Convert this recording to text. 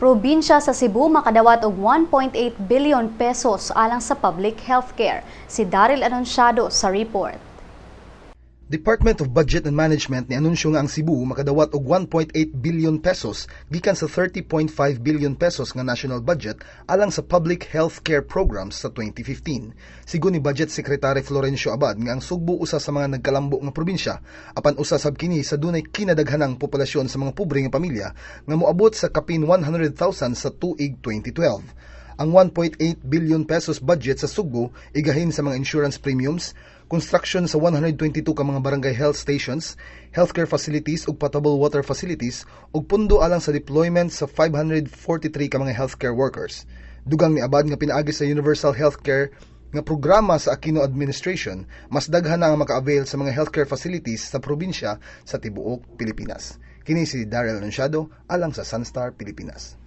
Probinsya sa Cebu makadawat og 1.8 billion pesos alang sa public healthcare. Si Daryl Anunciado sa report. Department of Budget and Management ni anunsyo nga ang Cebu makadawat og 1.8 billion pesos gikan sa 30.5 billion pesos nga national budget alang sa public health care programs sa 2015. Sigon ni Budget Secretary Florencio Abad nga ang Sugbo usa sa mga nagkalambo nga probinsya, apan usa sab kini sa dunay kinadaghanang populasyon sa mga pobre nga pamilya nga moabot sa kapin 100,000 sa tuig 2012. Ang 1.8 billion pesos budget sa Sugbo igahin sa mga insurance premiums, construction sa 122 ka mga barangay health stations, healthcare facilities ug potable water facilities ug pundo alang sa deployment sa 543 ka mga healthcare workers. Dugang ni Abad nga pinaagi sa Universal Healthcare nga programa sa Aquino administration, mas daghan na ang maka-avail sa mga healthcare facilities sa probinsya sa tibuok Pilipinas. Kini si Daryl Anunciado alang sa Sunstar Pilipinas.